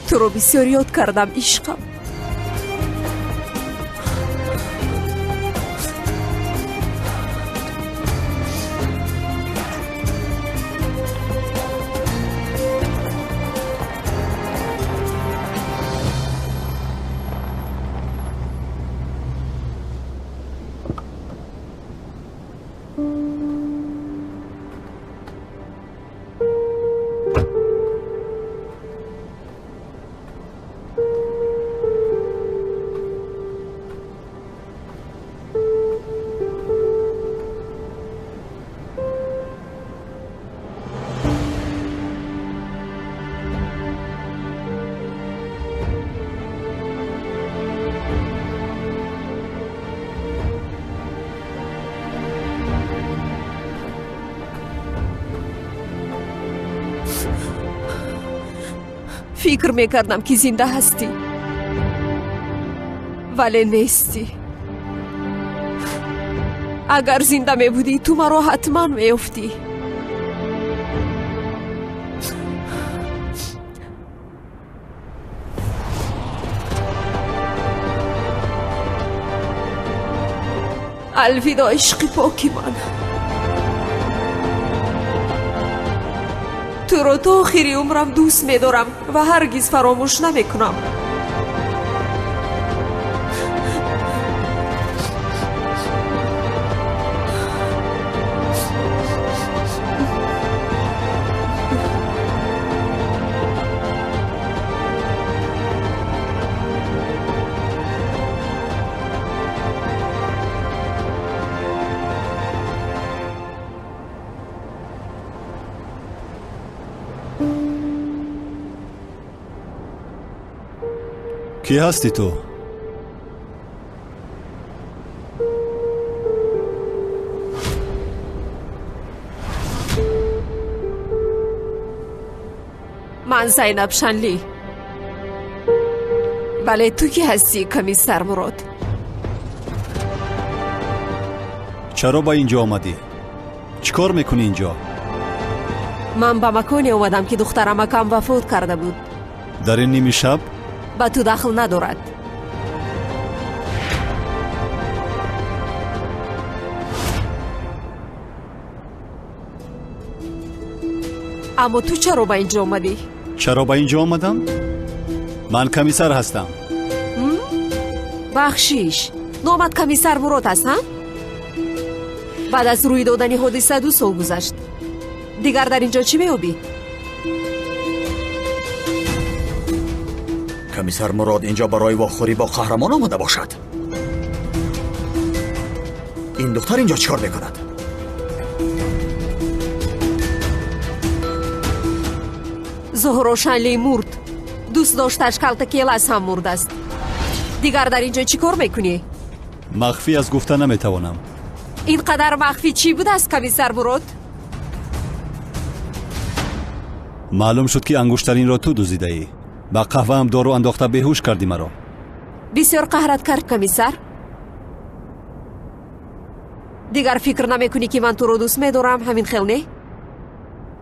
Туро бисёр ёд кардам, ишқам. Фикр мекардам, ки зинда ҳастӣ, вале нестӣ. Агар зинда мебудӣ, ту маро ҳатман меёфтӣ. Алвидо, ишқи поки ман. Туро то охири умрам дӯст медорам ва ҳаргиз фаромӯш намекунам. Кӣ ҳастӣ ту? Ман Зайнаб Шанлӣ. Вале ту кӣ ҳастӣ, комиссар Мурод? Чаро ба ин ҷо омадӣ? Чӣ кор мекунӣ ин ҷо? Ман ба маконе омадам, ки духтарамакам вафот карда буд. Дар ин ними шаб? Ба ту дахл надорад. Аммо ту чаро ба ин ҷо омадӣ? Чаро ба ин ҷо омадам? Ман комиссар ҳастам. Бахшиш, номат комиссар Мурод аст, ҳа? Баъд аз рӯй додани ҳодиса 2 сол гузашт. Дигар дар ин ҷо чӣ меёбӣ? Комиссар Мурод инҷо барои вохӯрӣ бо қаҳрамон омада бошад. Ин духтар инҷо чӣ кор мекунад? Зуҳро Шанлӣ мурд. Дӯст дошташ Калта Келас ҳам мурдааст. Дигар дар ин ҷо чӣ кор мекунӣ? Махфӣ аз гуфта наметавонам. Ин қадар махфӣ чӣ будааст, комиссар Мурод? Маълум шуд, ки ангуштаринро ту дуздидаӣ. Ба қаҳваам дору андохта беҳуш кардӣ маро. Бисёр қаҳрат кард, комиссар. Дигар фикр намекунӣ, ки ман туро дӯст медорам, ҳамин хел не?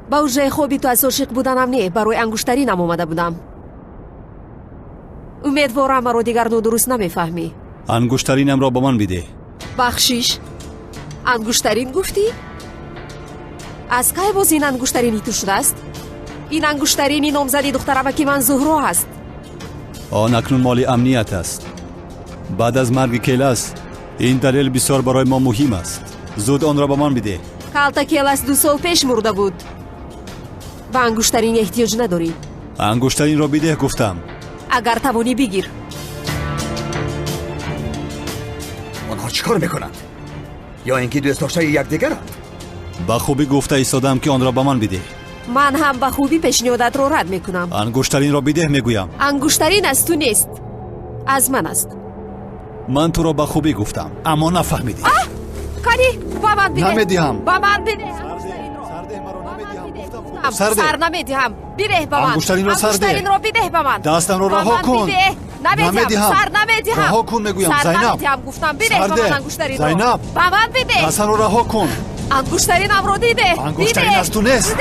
Ба ҳуҷраи хоби ту аз ошиқ буданам не, барои ангуштаринам омада будам. Умедворам, маро дигар нодуруст намефаҳмӣ. Ангуштаринамро ба ман бидеҳ. Бахшиш, ангуштарин гуфтӣ? Аз кай боз ин ангуштарини ту шудааст? Ин ангуштарини номзади духтарамаки ман Зуҳро ҳаст. Он акнун моли амният аст. Баъд аз марги Келас ин далел бисёр барои мо муҳим аст. Зуд онро ба ман бидеҳ. Калта Келас 2 сол пеш мурда буд. Ба ангуштарин эҳтиёҷ надорӣ. Ангуштаринро бидеҳ гуфтам. Агар тавонӣ бигир. Онҳо чӣ кор мекунанд? Ё ин ки дӯстдоштаи якдигаранд? Ба хубӣ гуфта истодам, ки онро ба ман бидеҳ. Ман ҳам ба хубӣ пешниҳодатро рад мекунам. Ангуштаринро бидеҳ мегӯям. Ангуштарин аз ту нест, аз ман аст. Ман туро ба хубӣ гуфтам, аммо нафаҳмидӣ. Кани, ба ман бидеҳ. Намедиҳам. Ба ман бидеҳ. Сар намедиҳам. Бидеҳ ба ман. Ангуштаринро сар деҳ. Ангуштаринро бидеҳ ба ман. Дастамро раҳо кун. Намедиҳам. Сар намедиҳам. Раҳо кун мегӯям, Зайнаб. Гуфтам бидеҳ ба ман ангуштаринро. Зайнаб. Ба ман бидеҳ. Дастамро раҳо кун. Ангуштаринамро дидеҳ. Ангуштарин аз ту нест.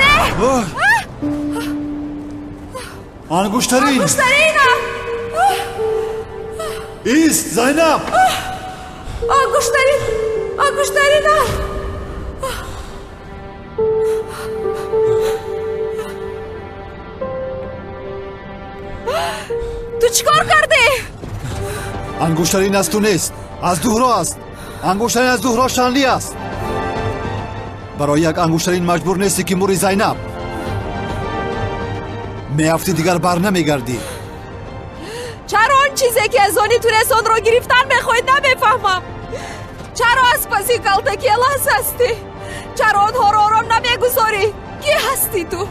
Ангуштарин! Ангуштаринам! Ист, Зайнаб! Ангуштарин! Ангуштаринам! Ту чӣ кор кардӣ? Ангуштарин аз ту нест, аз Зуҳро аст. Ангуштарин аз Зуҳро Шанли аст. Барои як ангуштарин маҷбур нестӣ ки мури, Зайнаб. Меафтӣ, дигар бар намегардӣ. Чаро он чизе ки аз они ту нест, онро гирифтан мехоҳӣ, намефаҳмам. Чаро аз паси калтаки Элас ҳастӣ? Чаро онҳоро ором намегузорӣ? Кӣ ҳастӣ ту?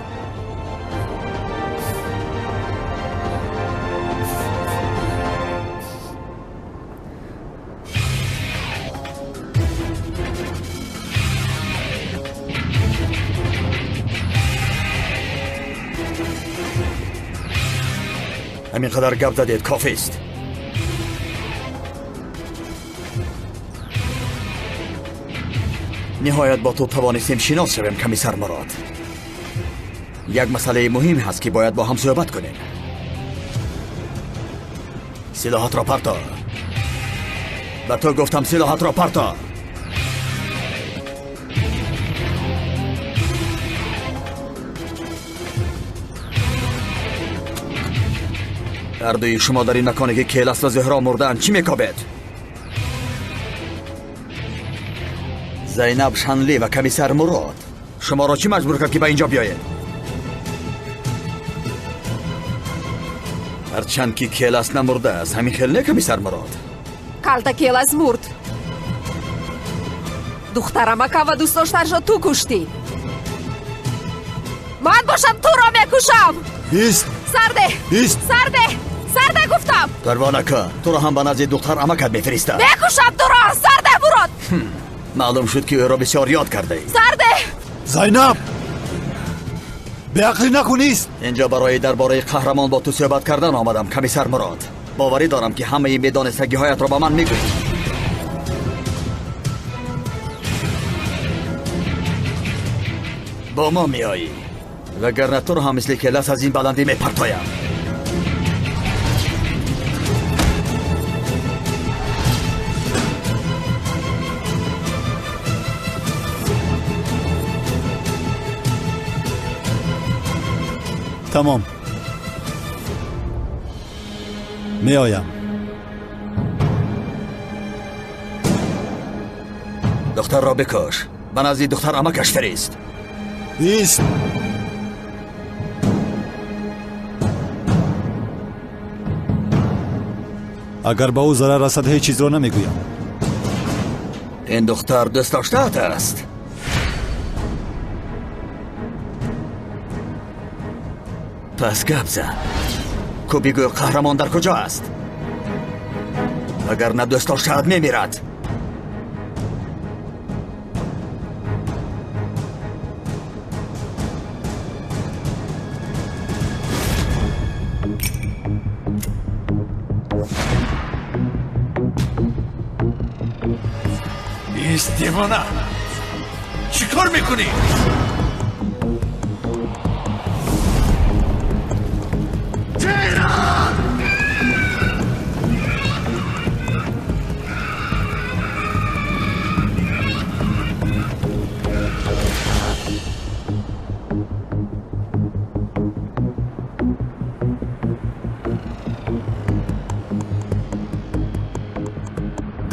Ҳамин қадар гап задед, кофист. Ниҳоят бо ту тавонистем шинос шавем, комиссар Мурод. Як масъалаи муҳим ҳаст, ки бояд бо ҳам суҳбат кунем. Силоҳатро парто. Ба ту гуфтам, силоҳатро парто. Ҳардуи шумо дар ин маконе ки Келас ва Зуҳро мурдаанд чӣ мекобед? Зайнаб Шанли ва комиссар Мурод, шуморо чӣ маҷбур кард, ки ба инҷо биёед? Ҳарчанд ки Келас намурдааст, ҳамин хел не, комиссар Мурод? Калта Келас мурд. Духтарамакам ва дӯстдоштаршо ту куштӣ. Ман бошам, туро мекушам. Ист! Сарде! Ист! Сарде! Сарде гуфтам! Парво накун, туро ҳам ба назди духтар амакат мефиристам. Мекушам туро! Сарде, Мурод! Маълум шуд, ки ӯро бисёр ёд кардаӣ. Сарде! Зайнаб! Беақлӣ накун, ист! Инҷо барои дар бораи қаҳрамон бо ту суҳбат кардан омадам, комиссар Мурод. Боварӣ дорам, ки ҳамаи медонистагиҳоятро ба ман мегӯӣ. Бо мо меоӣ, вагарна туро ҳам мисли Келас аз ин баландӣ мепартоям. Тамом, меоям. Духтарро бикуш, ба назди духтар амакаш фирист. Ист! Агар ба ӯ зарар расад, ҳеҷ чизро намегӯям. Ин духтар дӯстдоштаат аст. Пас гап зан. Ку бигӯ, қаҳрамон дар куҷо аст? Агар на дӯстдоштаат мемирад. Ист, девона! Чӣ кор мекунӣ?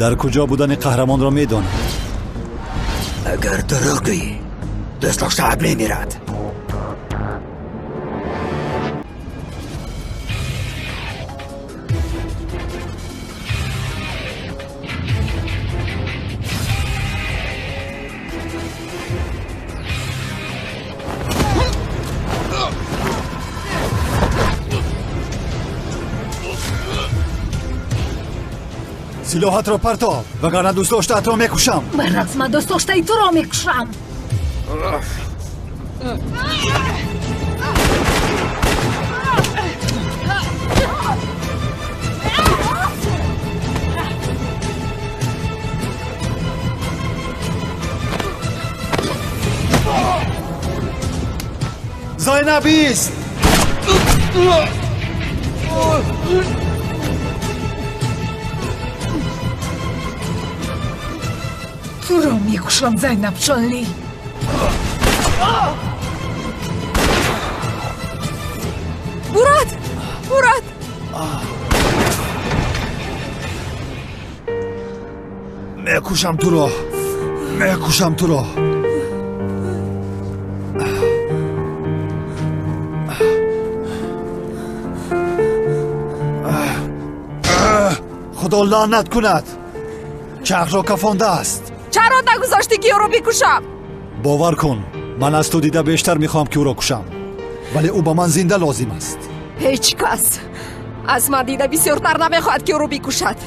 Дар куҷо будани қаҳрамонро медонад. Агар дурӯғ гӯӣ, дӯстдоштаат мемирад. Силоҳатро парто, вагарна дӯстдоштаатро мекушам. Баръакс, ман дӯстдоштаи туро мекушам. Зайнаб, ист! Туро мекушам, Зайнаб Шонли. Мурод! Мурод! Мекушам туро! Мекушам туро! Худо лаънат кунад! Чархро кафондааст. Чаро нагузоштӣ ки ӯро бикушам? Бовар кун, ман аз ту дида бештар мехоҳам ки ӯро кушам, вале ӯ ба ман зинда лозим аст. Ҳеҷ кас аз ман дида бисёртар намехоҳад ки ӯро бикушад.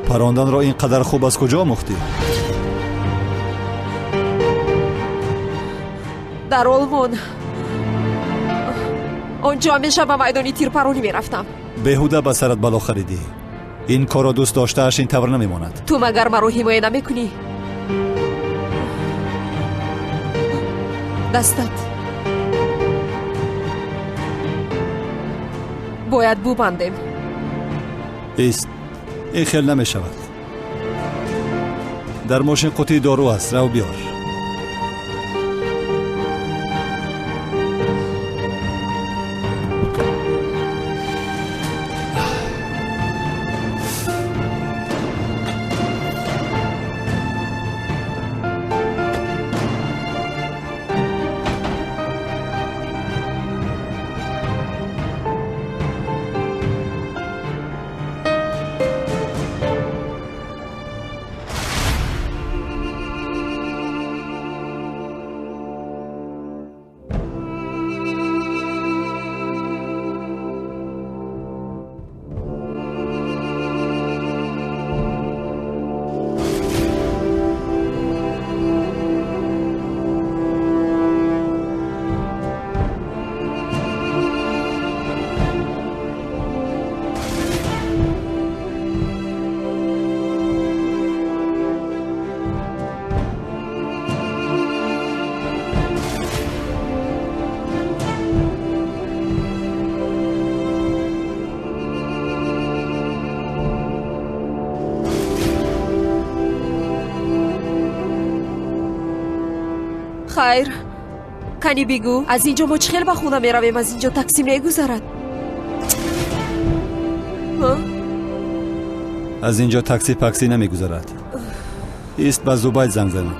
Паронданро ин қадар хуб аз куҷо омӯхтӣ? Дар Олмон. Он ҷо ҳамеша ба майдони тирпаронӣ мерафтам. Беҳуда ба сарат бало харидӣ. Ин корро дӯст доштааш ин тавр намемонад. Ту магар маро ҳимоя намекунӣ? Дастат бояд бубандем. Ист, ин хел намешавад. Дар мошин қутии дору аст, рав биёр. Хайр, кани бигӯ, аз ин ҷо мо чӣ хел ба хона меравем? Аз ин ҷо такси мегузарад? Аз ин ҷо такси пакси намегузарад. Ист, ба Зубайд занг занам.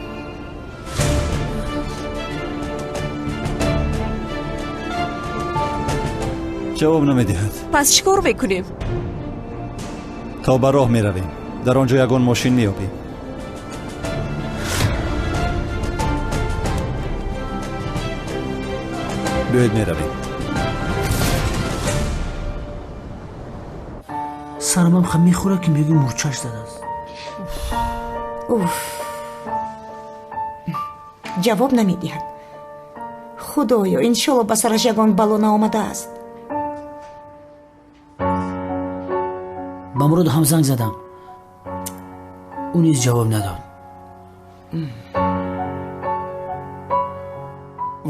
Ҷавоб намедиҳад. Пас чӣ кор мекунем? То ба роҳ меравем. Дар он ҷо ягон мошин меёбем. Биёед меравем. Сарамам хам мехӯрад, ки мегӯ мурчаш задааст. Уф, ҷавоб намедиҳад. Худоё, иншолло ба сараш ягон бало наомадааст. Ба Мурод ҳам занг задам, ӯ низ ҷавоб надод.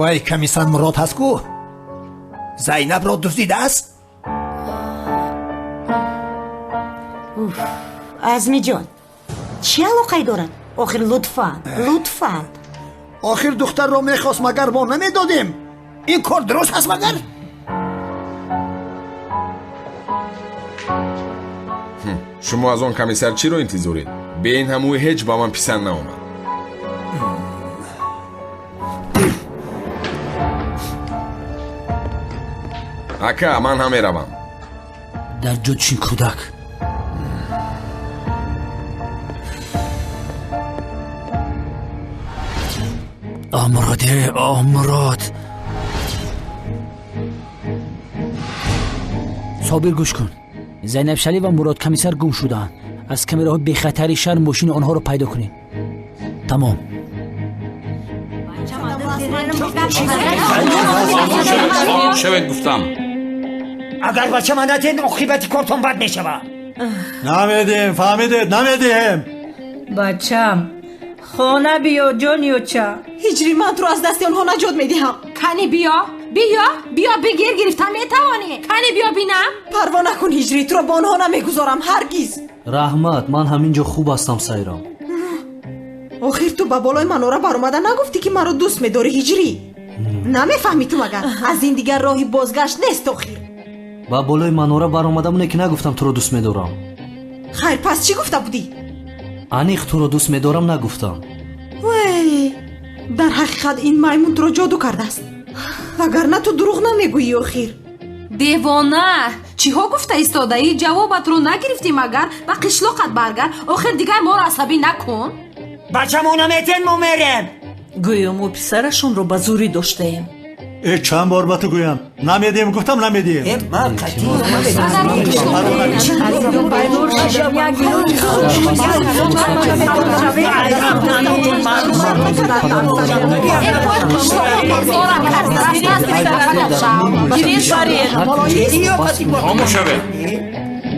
Вай комиссар Мурод ҳаст ку? Зайнабро дуздидааст? Уф, Азмиҷон, чӣ алоқае дорад? Охир лутфан, лутфан. Охир духтарро мехост, магар мо намедодем? Ин кор дуруст ҳаст магар? Шумо аз он комиссар чиро интизоред? Бе ин ҳам ӯ ҳеҷ ба ман писанд наомад. Ака, ман ҳам меравам. Дар ҷо чин кӯдак. О Муроде, о Мурод. Собир, гӯш кун. Зайнаб Шалӣ ва Мурод комиссар гум шудаанд. Аз камераҳои бехатари шаҳр мошини онҳоро пайдо кунед. Тамом. Шавед гуфтам. Агар бачама надиҳед, оқибати кортон бад мешавад. Намедиҳем, фаҳмидед, намедиҳем. Бачам, Хона биё, ҷониёча. Ҳиҷрӣ, ман туро аз дасти онҳо наҷот медиҳам. Кани биё, биё, биё, бигир, гирифта метавонӣ. Кани биё бинам. Парво накун ҳиҷрӣ, туро бо онҳо намегузорам ҳаргиз. Раҳмат, ман ҳамин ҷо хуб ҳастам сайрам. Охир ту ба болои манора баромада нагуфтӣ ки маро дӯст медорӣ ҳиҷрӣ? Намефаҳмӣ ту магар? Аз ин дигар роҳи бозгашт нест охир. Ба болои манора баромадам, не ки нагуфтам туро дӯст медорам. Хайр, пас чӣ гуфта будӣ? Аниқ туро дӯст медорам нагуфтам. Вай, дар ҳақиқат ин маймун туро ҷоду кардааст. Вагарна ту дурӯғ намегӯӣ охир. Девона, чиҳо гуфта истодаӣ? Ҷавобатро нагирифтӣ магар? Ба қишлоқат баргард. Охир дигар моро асабӣ накун. Бачамо наметен, мо мерем. Гӯё мо писарашонро ба зурӣ доштаем. Э, чанд бор ба ту гӯям, намедиҳем, гуфтам намедиҳем. Хомӯш шавед.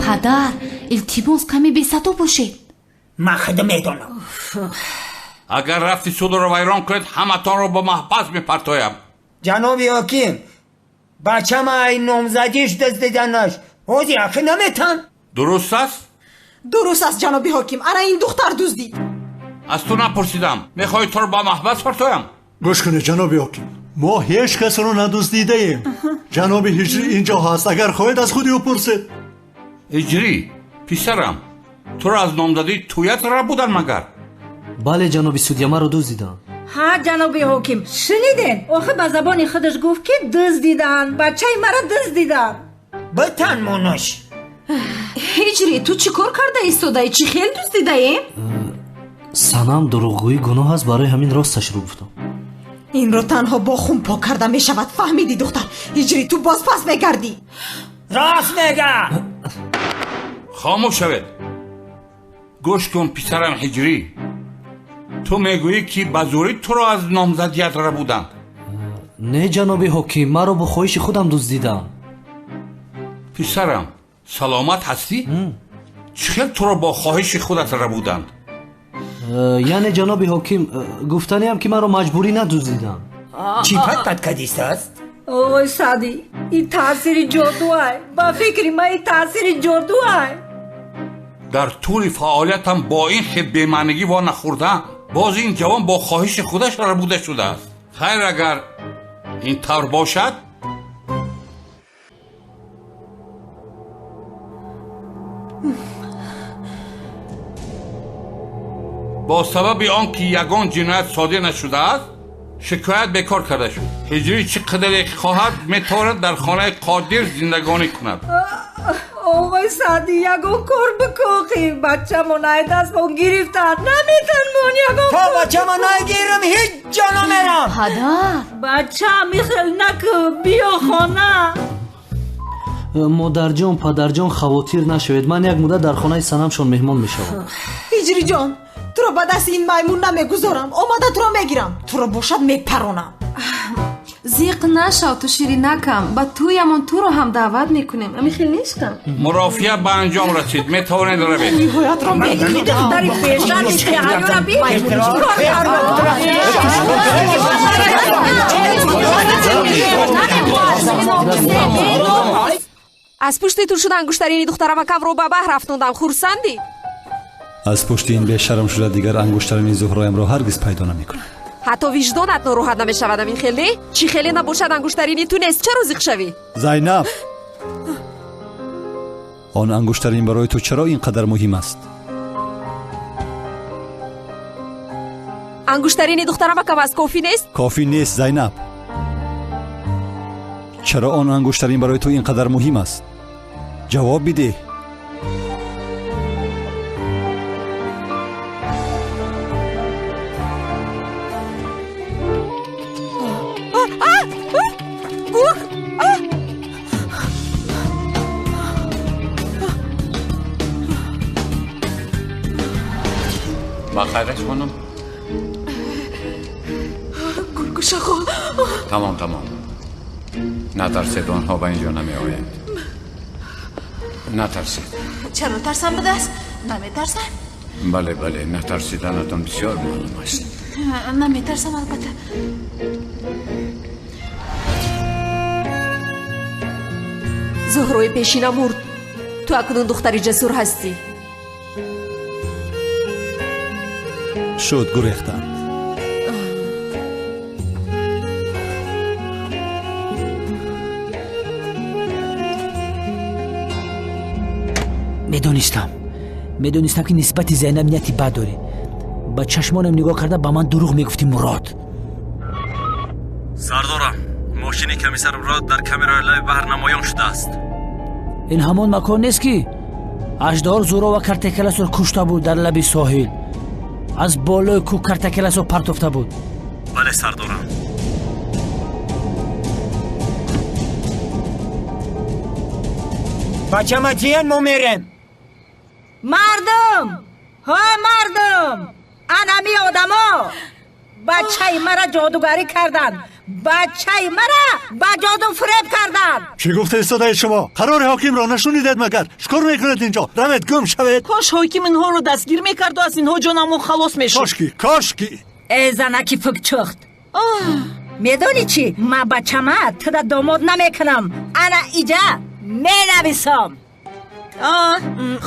Падар, илтимос, каме бесадо бошед. Ман худам медонам. Агар рафти судро вайрон кунед, ҳаматонро ба маҳбас мепартоям. Ҷаноби ҳоким, бачама ай номзадиш дуздиданаш ҳозир ахи наметан. Дуруст аст? Дуруст аст ҷаноби ҳоким, ана ин духтар дуздид. Аз ту напурсидам. Мехоҳӣ туро ба маҳбас партоям? Гӯш кунед ҷаноби ҳоким, мо ҳеҷ касро надуздидаем. Ҷаноби ҳиҷрӣ инҷо ҳаст, агар хоҳед аз худи ӯ пурсед. Ҳиҷрӣ, писарам, туро аз номзадии туят рабудан магар? Бале ҷаноби судья, маро дуздиданд. Ҳа ҷаноби ҳоким, шуниден? Охир ба забони худаш гуфт ки дуздиданд, бачаи маро дуздиданд. Битан монаш. Ҳиҷрӣ, ту чӣ кор карда истодаӣ? Чӣ хел дуздидаем? Санам, дурӯғгӯӣ гуноҳ аст, барои ҳамин росташро гуфтам. Инро танҳо бо хун пок карда мешавад, фаҳмидӣ духтар? Ҳиҷрӣ, ту боз пас мегардӣ. Рост мега. Хомӯш шавед. Гӯш кун писарам ҳиҷрӣ, ту мегӯӣ ки ба зурӣ туро аз номзадият рабуданд. Не ҷаноби ҳоким, маро бо хоҳиши худам дуздиданд. Писарам, саломат ҳастӣ? Чӣ хел туро бо хоҳиши худат рабуданд? Яъне ҷаноби ҳоким, гуфтаниам ки маро маҷбурӣ надуздиданд. Чӣ пат пат кадистааст? Ой Саъдӣ, ин таъсири ҷодуай. Ба фикри ман ин таъсири ҷодуай. Дар тӯли фаъолиятам бо ин хел бемаънигӣ во нахӯрдаам. Боз ин ҷавон бо хоҳиши худаш рабуда шудааст. Хайр, агар ин тавр бошад, бо сабаби он ки ягон ҷиноят содир нашудааст, шикоят бекор карда шуд. Ҳиҷрӣ чӣ қадаре хоҳад метавонад дар хонаи Қодир зиндагонӣ кунад. Оғои Саъдӣ, ягон кор бикоқӣ. Бачамон ай дастмон гирифтанд, наметанмон ягон. То бачама нагирам ҳеҷ ҷо намерам. Падар, бачам ихел накун, биё хона. Модарҷон, падарҷон, хавотир нашавед. Ман як муддат дар хонаи санамшон меҳмон мешавам. Ҳиҷриҷон, туро ба дасти ин маймун намегузорам. Омада туро мегирам, туро бошад мепаронам. Зиқ нашав ту ширинакам, ба тӯямон туро ҳам даъват мекунем. Ами хел нештам? Мурофиа ба анҷом расид, метавонед равед. Ниҳоятро мегирам. Аз пушти ту шуда ангуштарини духтарамакамро ба баҳр афтондам. Хурсандӣ? Аз пушти ин бешарм шуда дигар ангуштарини Зуҳроямро ҳаргиз пайдо намекунам. Ҳатто виҷдонат нороҳат намешавад амин хеле? Чӣ хеле набошад ангуштарини ту нест, чаро зиқ шавӣ? Зайнаб, он ангуштарин барои ту чаро ин қадар муҳим аст? Ангуштарини духтарамакам аст, кофӣ нест? Кофӣ нест Зайнаб. Чаро он ангуштарин барои ту ин қадар муҳим аст? Ҷавоб бидеҳ. Ба хайраш хонум. Гургушахо. Тамом, тамом. Натарсед, онҳо ба инҷо намеоянд. Натарсед. Чаро тарсам будааст? Наметарсам. Бале, бале, натарсиданатон бисёр маълум аст. Наметарсам, албатта. Зуҳрои пешина мурд. Ту акнун духтари ҷасур ҳастӣ. Шуд, гурехтанд. Медонистам, ки нисбати Зайнаб нияти бад дорӣ. Ба чашмонам нигоҳ карда ба ман дурӯғ мегуфтӣ, Мурод. Сардорам, мошини комиссар Мурод дар камераи лаби баҳр намоён шудааст. Ин ҳамон макон нест, ки аждаҳор Зӯрова Картакеласро кушта буд дар лаби соҳил, аз болои кӯҳ Картакеласро партофта буд. Бале, сардорам. Бачаматиян, мо мерем. Мардум, ҳо мардум, анами одамо бачаи мара ҷодугарӣ карданд, бачаи мара ба ҷоду фиреб карданд. Чӣ гуфта истодаед шумо? Қарори ҳокимро нашунидед магар? Чӣ кор мекунед инҷо? Равед, гум шавед. Кош ҳоким инҳоро дастгир мекарду аз инҳо ҷонамон халос мешуд. Кошки, кошки. Э, занаки фукчухт, медонӣ чӣ? Ман бачама туда домод намекунам. Ана иҷа менависам.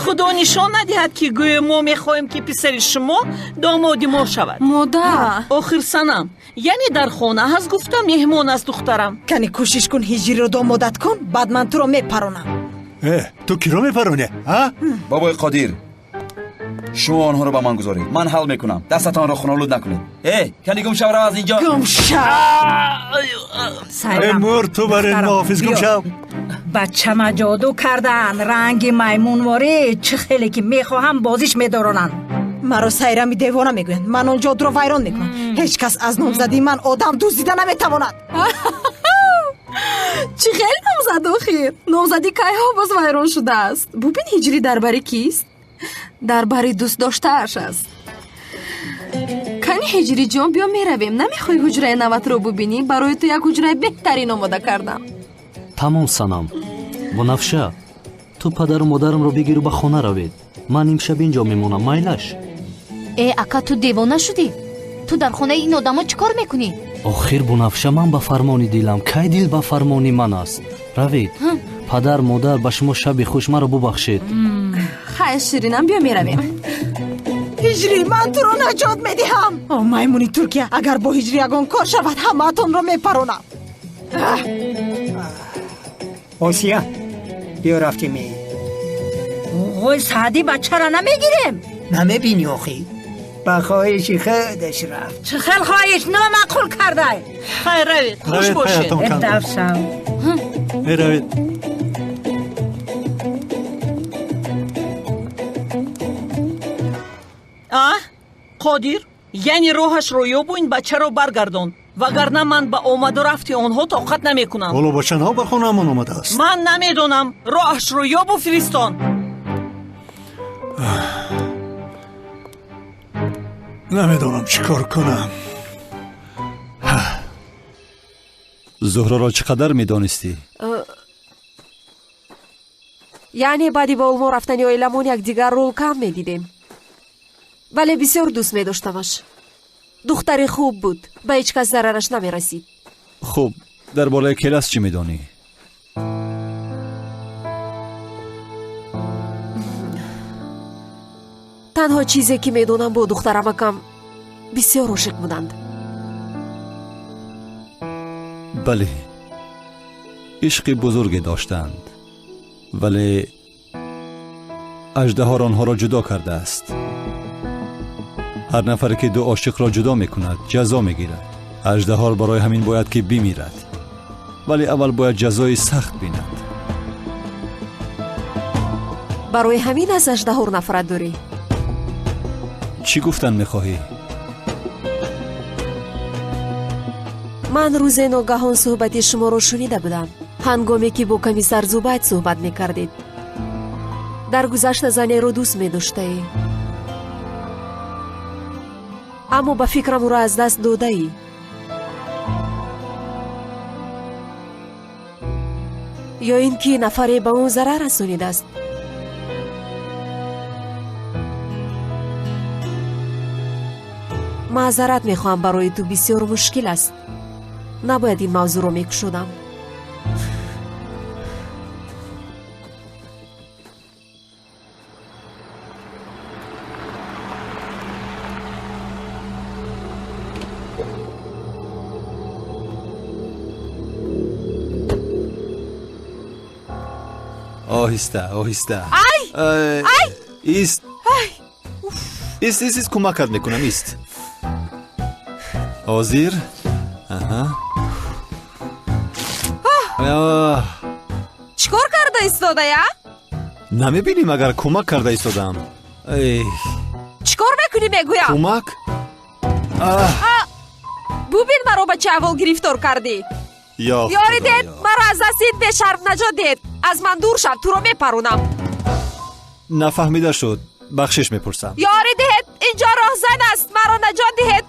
Худо нишон надиҳад, ки гӯё мо мехоҳем, ки писари шумо домоди мо шавад. Модар. Охир санам, яъне дар хона ҳаст гуфта меҳмон аст духтарам. Кани кӯшиш кун, ҳиҷриро домодат кун, баъд ман туро мепаронам. Э, ту киро мепаронӣ, а? Бобои Қодир, шумо онҳоро ба ман гузоред, ман ҳал мекунам. Дастатонро хунолуд накунед. Э, кани гум шав, рав аз инҷо. Гум шав. Э, мурд, ту бар ин муҳофиз, гум шав. Бачама ҷоду карданд, ранги маймунворӣ, чӣ хеле ки мехоҳам бозиш медоронанд. Маро Сайрами девона мегӯянд. Ман он ҷодуро вайрон мекунам. Ҳеҷ кас аз номзадии ман одам дуздида наметавонад. Чӣ хел номзад охир? Номзадӣ кайҳо боз вайрон шудааст. Бубин, ҳиҷрӣ дар бари кист? Дар бари дӯстдоштааш аст. Кани, ҳиҷриҷон, биё меравем. Намехоҳӣ ҳуҷраи наватро бубинӣ? Барои ту як ҳуҷраи беҳтарин омода кардам. Тамом, Санам. Бунафша, ту падару модарамро бигиру ба хона равед. Ман имшаб инҷо мемонам, майлаш? Э, ака, ту девона шудӣ? Ту дар хонаи ин одамо чӣ кор мекунӣ? Охир, Бунафша, ман ба фармони дилам. Кай дил ба фармони ман аст? Равед. Падар, модар, ба шумо шаби хуш, маро бубахшед. Хайр, ширинам, биё меравем. Ҳиҷрӣ, ман туро наҷот медиҳам. О, маймуни Туркия, агар бо ҳиҷрӣ ягон кор шавад, ҳамаатонро мепаронам. Осия, биё рафтем. Ой, Саъдӣ, бачаро намегирем. Намебинӣ охӣ, ба хоҳиши худаш рафт. Чӣ хел хоҳиш? Номаъқул кардай. Хайр, равед, хуш бошед. Давшав. Равед. А, Қодир, яъне роҳашро ёбу ин бачаро баргардон, вагарна ман ба омаду рафти онҳо тоқат намекунам. Ҳоло бача нав ба хонаамон омадааст. Ман намедонам, роҳашро ёбу фиристон. Намедонам чӣ кор кунам. Зуҳроро чӣ қадар медонистӣ? Яъне баъди ба Олмон рафтани оиламон якдигарро кам медидем, вале бисёр дӯст медоштамаш. Духтари хуб буд, ба ҳеҷ кас зарараш намерасид. Хуб, дар бораи Келас чӣ медонӣ? Танҳо чизе ки медонам, бо духтарамакам бисёр ошиқ буданд. Бале, ишқи бузурге доштанд, вале аждаҳор онҳоро ҷудо кардааст. Ҳар нафаре ки ду ошиқро ҷудо мекунад, ҷазо мегирад. Аждаҳор барои ҳамин бояд ки бимирад, вале аввал бояд ҷазои сахт бинад. Барои ҳамин аз аждаҳор нафрат дорӣ? Чӣ гуфтан мехоҳӣ? Ман рӯзе ногаҳон суҳбати шуморо шунида будам, ҳангоме ки бо комиссар Зубайд суҳбат мекардед. Дар гузашта занеро дӯст медоштаӣ, аммо ба фикрам ӯро аз даст додаӣ. Ё ин ки нафаре ба ӯ зарар расонидааст. Маъзарат мехоҳам, барои ту бисёр мушкил аст. Набояд ин мавзӯъро мекушодам. Оҳиста, оҳиста. Ай! Ай! Ист. Ист, ист, ист, кӯмакат мекунам, ист. Ҳозир. Аҳа. Чӣ кор карда истодая? Намебинӣ, магар кӯмак карда истодаам. Чӣ кор мекунӣ, мегӯям? Кӯмак? Бубин, маро ба чӣ аҳвол гирифтор кардӣ. Ёрӣ дед, маро аз дасти ин бешарм наҷот дед. Аз ман дур шав, туро мепаронам. Нафаҳмида шуд, бахшиш мепурсам. Ёрӣ диҳед, инҷо роҳзан аст, маро наҷот диҳед.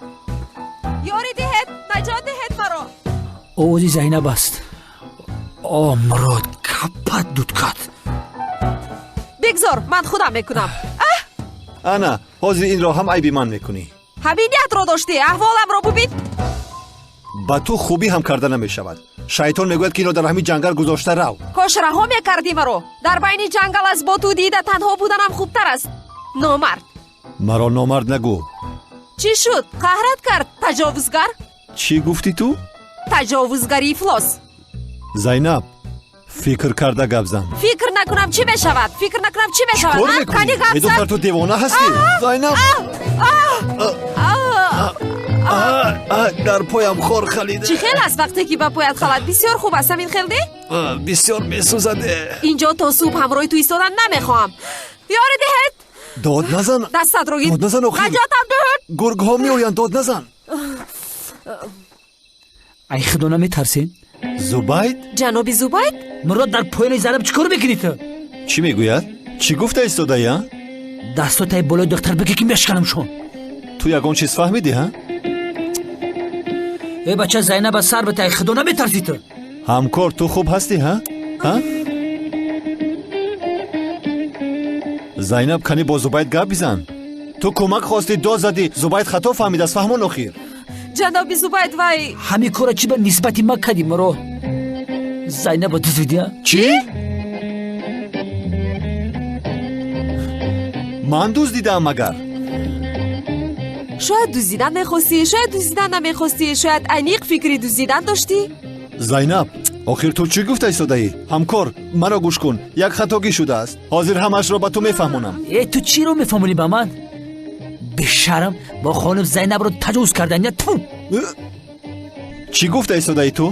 Ёрӣ диҳед, наҷот диҳед маро. Овози Зайнаб аст. О, Мурод, капат дудкат. Бигзор, ман худам мекунам. Ана, ҳозир инро ҳам айби ман мекунӣ. Ҳамин ниятро доштӣ, аҳволамро бубин. Ба ту хубӣ ҳам карда намешавад. Шайтон мегӯяд, ки инро дар ҳамин ҷангал гузошта рав. Кош раҳо мекардӣ маро. Дар байни ҷангал аз бо ту дида танҳо буданам хубтар аст. Номард. Маро номард нагӯ. Чӣ шуд? Қаҳрат кард, таҷовузгар? Чӣ гуфтӣ ту? Таҷовузгари ифлос. Зайнаб, фикр карда гап зан. Фикр накунам чӣ мешавад? Фикр накунам чӣ мешавад? Чӣ кор мекунӣ? Медонам, ту девона ҳастӣ. Зайнаб! Дар поям хор халида. Чӣ хел аст вақте ки ба поят халад? Бисёр хуб аст, ҳамин хел не? Бисёр месӯзад. Инҷо то субҳ ҳамроҳи ту истодан намехоҳам. Ёрӣ диҳед! Дод назан. Дастатро гир. Дод назан, охир. Наҷотам диҳед! Гургҳо меоянд, дод назан. Ай худо, наметарсед? Зубайд? Ҷаноби Зубайд? Мурод, дар поёни Зайнаб чӣ кор мекунӣ ту? Чӣ мегӯяд? Чӣ гуфта истодаи, а? Дастотаи болои духтар бигӣ, ки мешканамшон. Ту ягон чиз фаҳмидӣ, ҳа? Э, бача, Зайнаба сар бита, ай худо наметарсӣ ту? Ҳамкор, ту хуб ҳастӣ, ҳа? Ҳа? Зайнаб, кани бо Зубайд гап бизан. Ту кӯмак хостӣ, дод задӣ, Зубайд хато фаҳмидааст, фаҳмон охир. Ҷаноби Зубайд, вай ҳамин корро чӣ ба нисбати ма кардӣ, Мурод? Зайнаба дуздидӣ? Чӣ? Ман дуздидаам магар? Шояд дуздидан мехостӣ, шояд дуздидан намехостӣ, шояд аниқ фикри дуздидан доштӣ. Зайнаб, охир ту чӣ гуфта истодаӣ? Ҳамкор, маро гӯш кун, як хатогӣ шудааст. Ҳозир ҳамаашро ба ту мефаҳмонам. Э, ту чиро мефаҳмонӣ ба ман? Бешарм, бо хонум Зайнабро таҷовуз кардан я ту. Чӣ гуфта истодаӣ ту?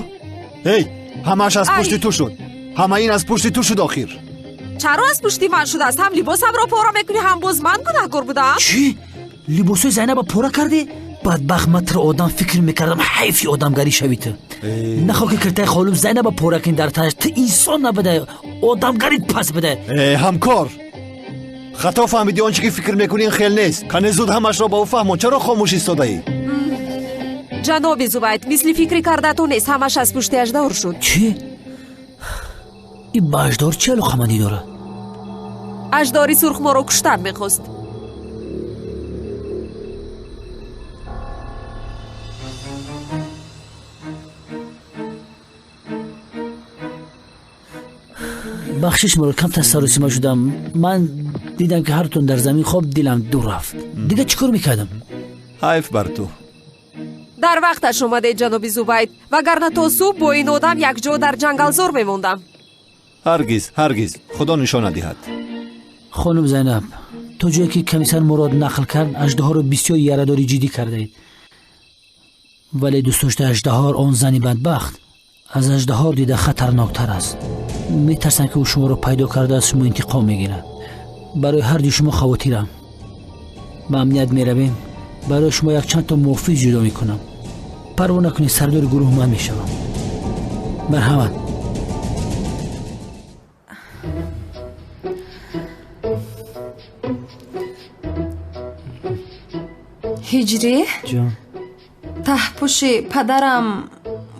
Эй, ҳамааш аз пушти ту шуд. Ҳама ин аз пушти ту шуд охир. Чаро аз пушти ман шудааст? Ҳам либосамро пора мекунӣ, ҳам боз ман гунаҳкор будаам. Чӣ? Либосҳои Зайнаба пора кардӣ? Бадбахт, ман туро одам фикр мекардам, ҳайфи одамгарӣ шавӣ ту. Нахоҳ ки киртаи холум Зайнаба пора кунӣ дар танаш, ту инсон набудай, одамгарит пас будай. Э, ҳамкор, хато фаҳмидӣ, он чӣ ки фикр мекунӣ ин хел нест. Кане зуд ҳамашро ба ӯ фаҳмон, чаро хомӯш истодаӣ? Ҷаноби Зубайд, мисли фикри кардатон нест, ҳамаш аз пушти аждаҳор шуд. Чӣ? Ин ба аждаҳор чӣ алоқамандӣ дорад? Аждаҳори сурх моро куштан мехост. Бахшиш, Мурод, камтар саросима шудам. Ман дидам, ки ҳартон дар замин хоб, дилам дур рафт. Дигар чӣ кор мекардам? Ҳайф бар ту. Дар вақташ омадед, ҷаноби Зубайд, вагарна то субҳ бо ин одам якҷо дар ҷангалзор мемондам. Ҳаргиз, ҳаргиз, худо нишон надиҳад. Хонум Зайнаб, то ҷое ки комиссар Мурод нақл кард, аждаҳорро бисёр ярадори ҷиддӣ кардаед. Вале дӯстдоштаи аждаҳор, он зани бадбахт, аз аждаҳор дида хатарноктар аст. Метарсам, ки ӯ шуморо пайдо карда, аз шумо интиқом мегирад. Барои ҳарду шумо хавотирам. Ба амният меравем, барои шумо якчанд то муҳофиз ҷудо мекунам. Парво накунед, сардори гурӯҳ ман мешавам. Марҳамат. Ҳиҷрӣ, ҷон. Таҳпӯши падарам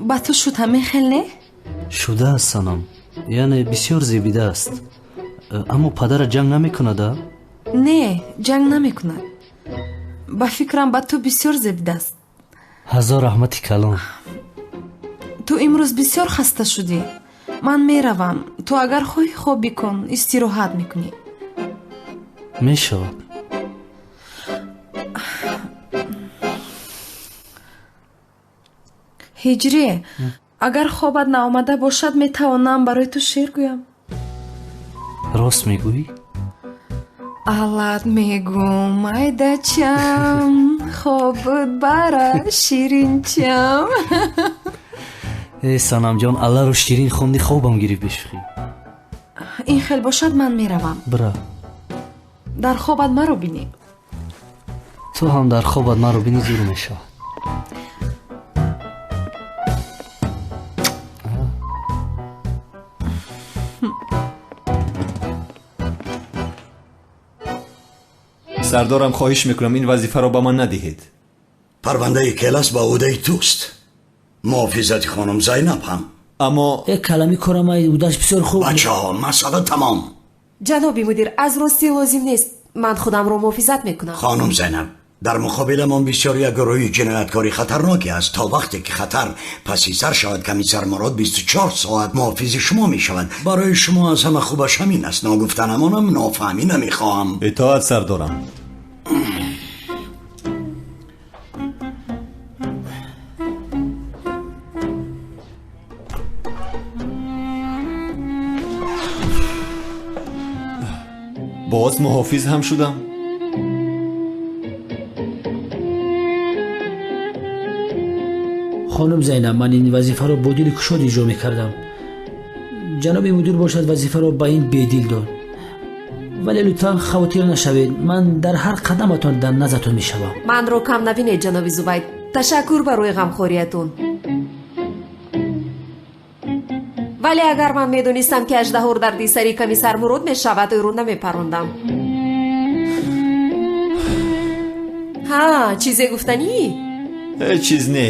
ба ту шуд, ҳамин хел не? Шудааст, санам, яъне бисёр зебидааст. Аммо падара ҷанг намекунад, а? Не, ҷанг намекунад. Ба фикрам, ба ту бисёр зебидааст. Ҳазор раҳмати калон. Ту имрӯз бисёр хаста шудӣ. Ман меравам. Ту агар хоҳӣ, хоб бикун, истироҳат мекунӣ. Мешавад. Ҳиҷрӣ, агар хобат наомада бошад, метавонам барои ту шеър гӯям. Рост мегӯӣ? Аллат мегӯм, майдачам, хобут бара, ширинчам. Э, Санамҷон, алларо ширин хонди, хобам гирифт, бешӯхӣ. Ин хел бошад, ман меравам. Бира. Дар хобат маро бинӣ. Ту ҳам дар хобат маро бинӣ, зур мешавад. Сардорам, хоҳиш мекунам, ин вазифаро ба ман надиҳед. Парвандаи Келас ба ӯҳдаи туст, муҳофизати хонум Зайнаб ҳам. Аммо э, калами корамай удаш бисёр хуб. Бачаҳо, масъала тамом. Ҷаноби мудир, аз ростӣ лозим нест, ман худамро муҳофизат мекунам. Хонум Зайнаб, дар муқобиламон бисёр як гурӯҳи ҷинояткори хатарноке аст. То вақте ки хатар паси сар шавад, комиссар Мурод 24 соат муҳофизи шумо мешавад. Барои шумо аз ҳама хубаш ҳамин аст. Ногуфта намонам, нофаҳмӣ намехоҳам. Итоат, сардорам. Боз муҳофиз ҳам шудам. Хонум Зайнаб, ман ин вазифаро бо дили кушод иҷро мекардам. Ҷаноби мудир бошад, вазифаро ба ин бедил дод. Вале лутфан хавотир нашавед, ман дар ҳар қадаматон дар назартон мешавам. Манро кам набинед, ҷаноби Зубайд. Ташаккур барои ғамхориятон. Вале агар ман медонистам, ки аждаҳор дарди сари комиссар Мурод мешавад, ӯро намепарондам. Ҳа, чизе гуфтанӣ? Ҳеҷ чиз не.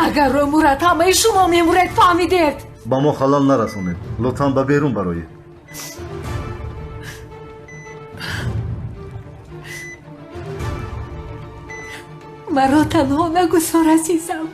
Агар ӯ мурад, ҳамаи шумо мемуред, фаҳмидед? Ба мо халал нарасонед, лутфан ба берун бароед. Маро танҳо нагузор, азизам.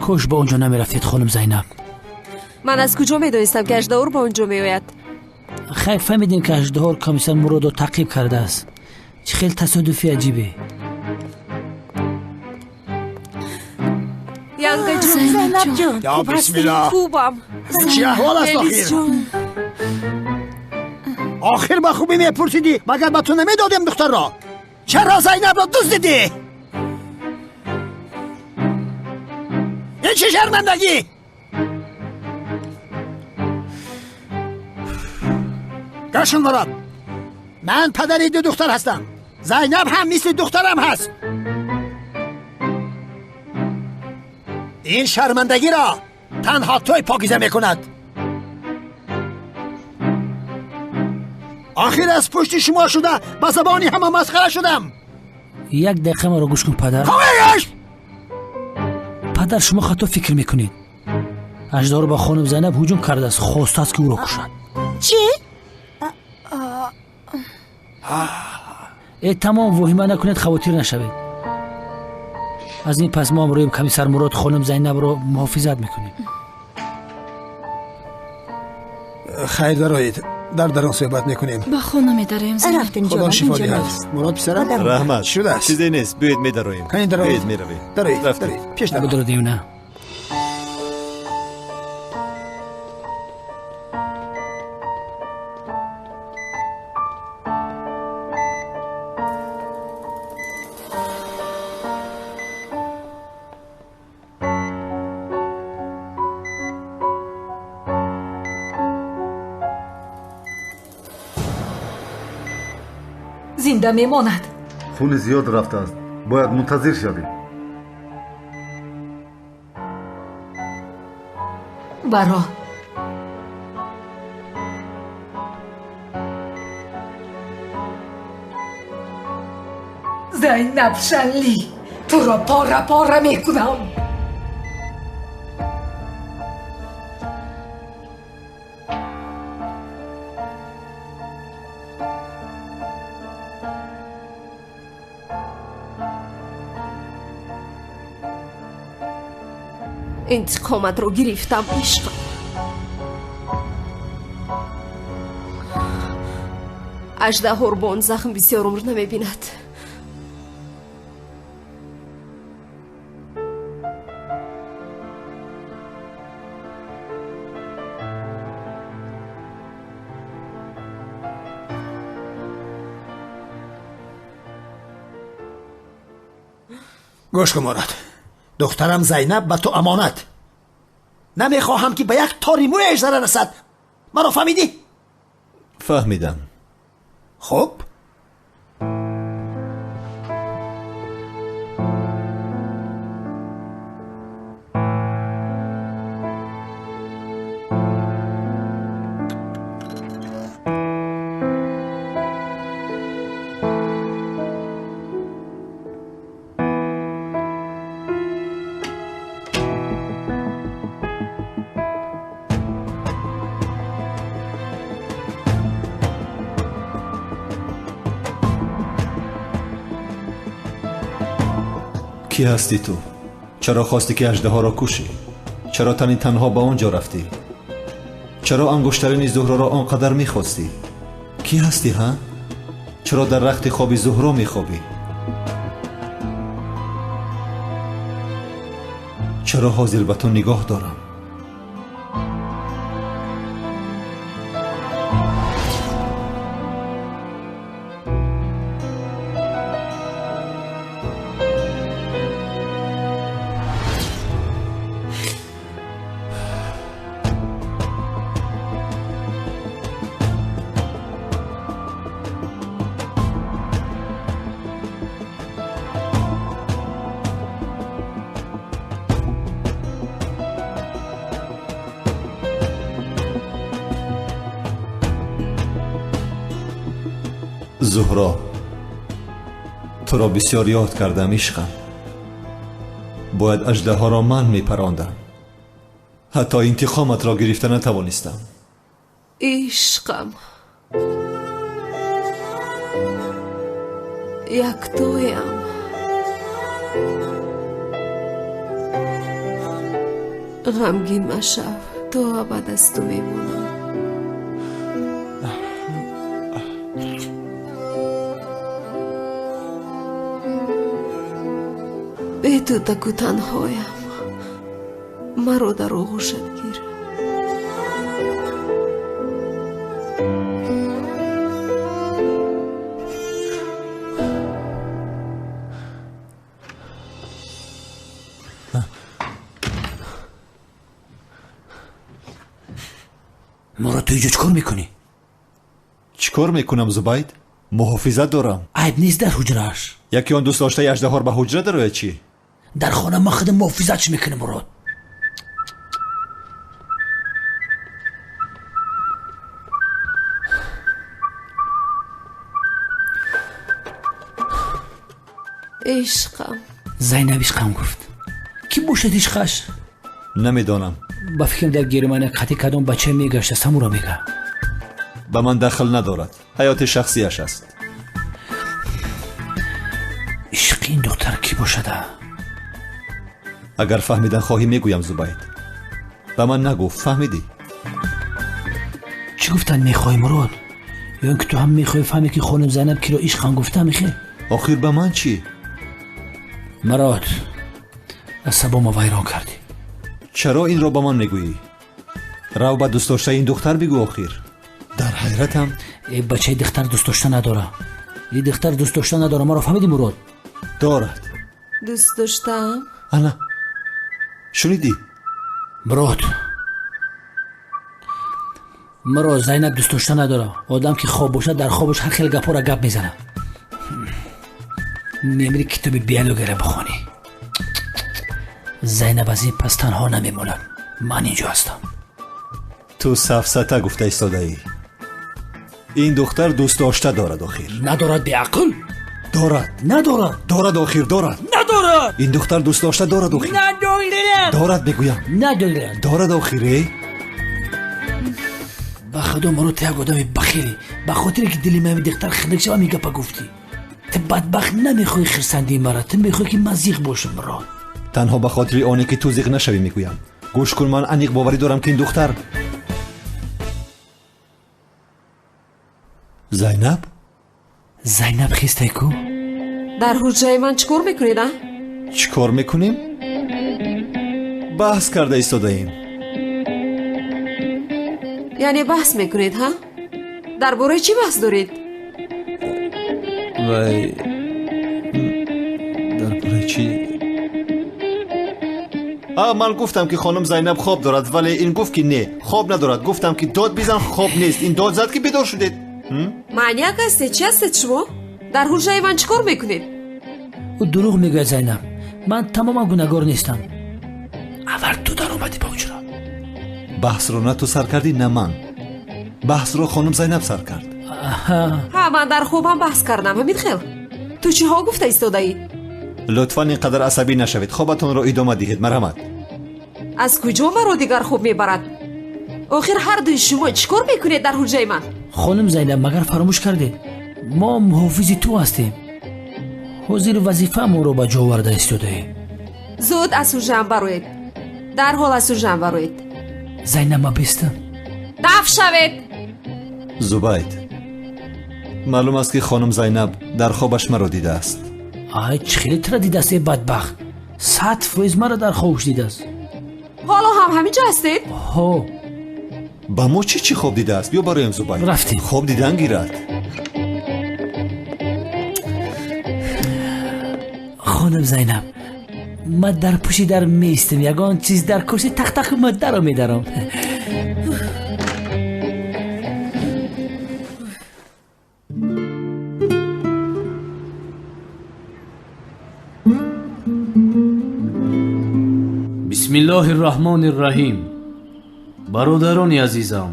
Кош ба он ҷо намерафтед, хонум Зайнаб. Ман аз куҷо медонистам, ки аждаҳор ба он ҷо меояд? Хайр, фаҳмидем, ки аждаҳор комиссар Муродро таъқиб кардааст. Чӣ хел тасодуфи аҷибе! Янгаҷон, Зайнабҷон. Я бисмилла. Хубам. Чӣ аҳвол аст охир? Охир ба хубӣ мепурсидӣ, магар ба ту намедодем духтарро? Чаро Зайнабро дуздидӣ? Ин чӣ шармандагӣ? Гашн Мурод, ман падари ду духтар ҳастам. Зайнаб ҳам мисли духтарам ҳаст. Ин шармандагиро танҳо той покиза мекунад. Охир аз пушти шумо шуда ба забони ҳама масхара шудам. Як дақиқа маро гӯш кун, падар. Ховеш! Падар, шумо хато фикр мекунед. Аждаҳор ба хонум Зайнаб ҳуҷум кардааст, хостааст, ки ӯро кушад. Чӣ? Э, тамом, воҳима накунед, хавотир нашавед. Аз ин пас мо ҳамроҳи комиссар Мурод хонум Зайнабро муҳофизат мекунем. Хайр, дароед, дар дарон суҳбат мекунем. Ба хона медароем. Рафтем. Худо шифо диҳад. Мурод писарам. Раҳмат. Шудааст. Чизе нест, биёед, медароем. Кани, дароед. Биёед, меравем. Дароед. Рафтем. Дароед, пеш дароед. Бидро, девна. Зинда мемонад? Хуни зиёд рафтааст, бояд мунтазир шавем. Баро. Зайнаб Шанли, туро пора пора мекунам. Интиқоматро гирифтам, ишқам. Аждаҳор бо он захм бисёр умр намебинад. Гӯш кун, Мурод, духтарам Зайнаб ба ту амонат. Намехоҳам, ки ба як тори мӯяш зарар расад. Маро фаҳмидӣ? Фаҳмидам. Хуб. Кӣ ҳастӣ ту? Чаро хостӣ, ки аждаҳоро кушӣ? Чаро тани танҳо ба он ҷо рафтӣ? Чаро ангуштарини Зуҳроро он қадар мехостӣ? Кӣ ҳастӣ, ҳа? Чаро дар рахти хоби Зуҳро мехобӣ? Чаро ҳозир ба ту нигоҳ дорам? Зуҳро, туро бисёр ёд кардам, ишқам. Бояд аждаҳоро ман мепарондам. Ҳатто интиқоматро гирифта натавонистам. Ишқам, яктоям. Ғамгин машав, то абад аз ту мемонам. Бе ту таку танҳоям, маро дар оғӯшат гир. Мурод, ту инҷо чӣ кор мекунӣ? Чӣ кор мекунам, Зубайд? Муҳофизат дорам. Айб нест дар ҳуҷрааш. Яке он дӯст доштаи аждаҳор ба ҳуҷра дарояд чӣ? Дар хона ман худам муҳофизатш мекунам, Мурод. Ишқам. Зайнаб ишқам гуфт. Кӣ бошад ишқаш? Намедонам. Ба фикрам, дар Германия қатъи кадом бача мегаштаст, ҳамуро мега. Ба ман дахл надорад, ҳаёти шахсияш аст. Ишқи ин духтар кӣ бошада? Агар фаҳмидан хоҳӣ мегӯям, Зубайд. Ба ман нагуфт, фаҳмидӣ? Чӣ гуфтан мехоҳӣ, Мурод? Ё ин ки ту ҳам мехоҳӣ фаҳме ки хонум Зайнаб киро ишқан гуфта мехе? Охир ба ман чӣ? Мурод, асабомо вайрон кардӣ. Чаро инро ба ман мегӯӣ? Рав ба дӯстдоштаи ин духтар бигӯ охир. Дар ҳайратам. Э бачаи духтар дӯстдошта надора. И духтар дӯстдошта надора, маро фаҳмидӣ, Мурод? Дорад. Дӯст доштаам? Ана, шунидӣ? Мурод, маро Зайнаб дӯстдошта надора. Одам ки хоб бошад, дар хобаш ҳар хел гапҳоро гап мезанад. Мемири китоби биологияро бихонӣ. Зайнаб аз ин пас танҳо намемонад. Ман инҷо ҳастам. Ту сафсата гуфта истодаӣ. Ин духтар дӯстдошта дорад охир. Надорад, беақл. Дорад. Надорад. Дорад охир, дорад. Надорад. Ин духтар дӯстдошта дорад охир. Надорад. Дорад мегӯям. Надорад. Дорад охир, э? Ба худо, Мурод, ту як одами бахилӣ. Ба хотире ки дили ман духтар хунук шава ин гапа гуфтӣ. Ту бадбахт намехоҳӣ хирсандии маро, ту мехоҳӣ ки ман зиқ бошам, Мурод. Танҳо ба хотири оне ки ту зиқ нашавӣ мегӯям. Гӯш кун, ман аниқ боварӣ дорам ки ин духтар Зайнаб? Зайнаб хистай ку? Дар ҳуҷраи ман чӣ кор мекунед, а? Чӣ кор мекунем? Баҳс карда истодаем. Яъне баҳс мекунед, ҳа? Дар бораи чӣ баҳс доред? Вай, дар бораи чӣ? Ман гуфтам ки хонум Зайнаб хоб дорад, вале ин гуфт ки не, хоб надорад. Гуфтам ки дод бизан, хоб нест. Ин дод зад ки бедор шудед. Маняк ҳастед? Чӣ ҳастед шумо? Дар ҳуҷраи ман чӣ кор мекунед? Ӯ дурӯғ мегӯяд, Зайнаб. Ман тамоман гунаҳгор нестам. Аввал ту даромадӣ ба ҳуҷра. Баҳсро на ту сар кардӣ, на ман. Баҳсро хонум Зайнаб сар кард. Ҳа, ман дар хобам баҳс кардам, ҳамин хел. Ту чиҳо гуфта истодаӣ? Лутфан ин қадар асабӣ нашавед. Хобатонро идома диҳед, марҳамат. Аз куҷо маро дигар хоб мебарад? Охир ҳар дуи шумо чӣ кор мекунед дар ҳуҷраи ман? Хонум Зайнаб, магар фаромӯш кардед? Мо муҳофизи ту ҳастем. Ҳозир вазифаамонро ба ҷо оварда истодаем. Зуд аз ҳуҷраам бароед. Дарҳол аз ҳуҷраам бароед. Зайнаб, ман бестам. Даф шавед. Зубайд, маълум аст ки хонум Зайнаб дар хобаш маро дидааст. Ай, чӣ хеле тура дидааст, э бадбахт? 100% маро дар хобаш дидааст. Ҳоло ҳам ҳамин ҷо ҳастед? Ҳо. Ба мо чӣ чӣ хоб дидааст? Биё бароем, Зубайд. Рафтем. Хоб дидан гирад. Хонум Зайнаб, ман дар пушти дар меистам. Ягон чиз дар курси тахтақ ман даро медарам. Бисмиллоҳи рраҳмони рраҳим. Бародарони азизам,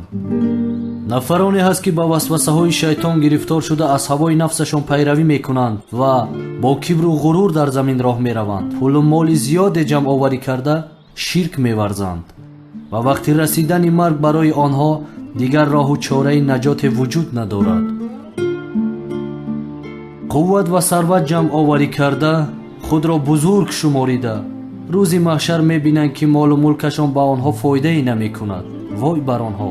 нафароне ҳаст ки ба васвасаҳои шайтон гирифтор шуда аз ҳавои нафсашон пайравӣ мекунанд ва бо кибру ғурур дар замин роҳ мераванд, пулу моли зиёде ҷамъоварӣ карда ширк меварзанд ва вақти расидани марг барои онҳо дигар роҳу чораи наҷоте вуҷуд надорад. Қувват ва сарват ҷамъоварӣ карда худро бузург шуморида рӯзи маҳшар мебинанд ки молу мулкашон ба онҳо фоидае намекунад. Вой бар онҳо!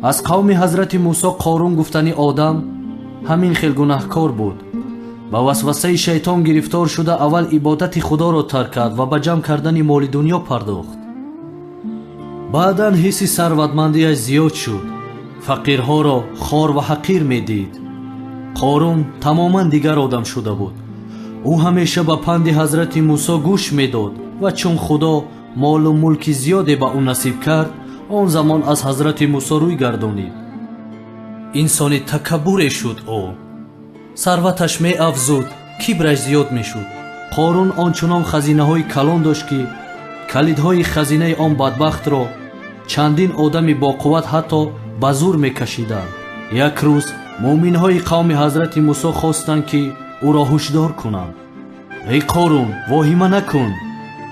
Аз қавми ҳазрати Мусо Қорун гуфтани одам ҳамин хел гунаҳкор буд. Ба васвасаи шайтон гирифтор шуда аввал ибодати худоро тарк кард ва ба ҷамъ кардани моли дунё пардохт. Баъдан ҳисси сарватмандиаш зиёд шуд. Фақирҳоро хор ва ҳақир медид. Қорун тамоман дигар одам шуда буд. Ӯ ҳамеша ба панди ҳазрати Мусо гӯш медод ва чун худо молу мулки зиёде ба ӯ насиб кард, он замон аз ҳазрати Мусо рӯй гардонид. Инсони такаббуре шуд ӯ. Сарваташ меафзуд, кибраш зиёд мешуд. Қорун ончунон хазинаҳои калон дошт ки калидҳои хазинаи он бадбахтро чандин одами боқувват ҳатто ба зур мекашиданд. Як рӯз муъминҳои қавми ҳазрати Мусо хостанд ки ӯро ҳушдор кунанд. Эй Қорун, воҳима накун.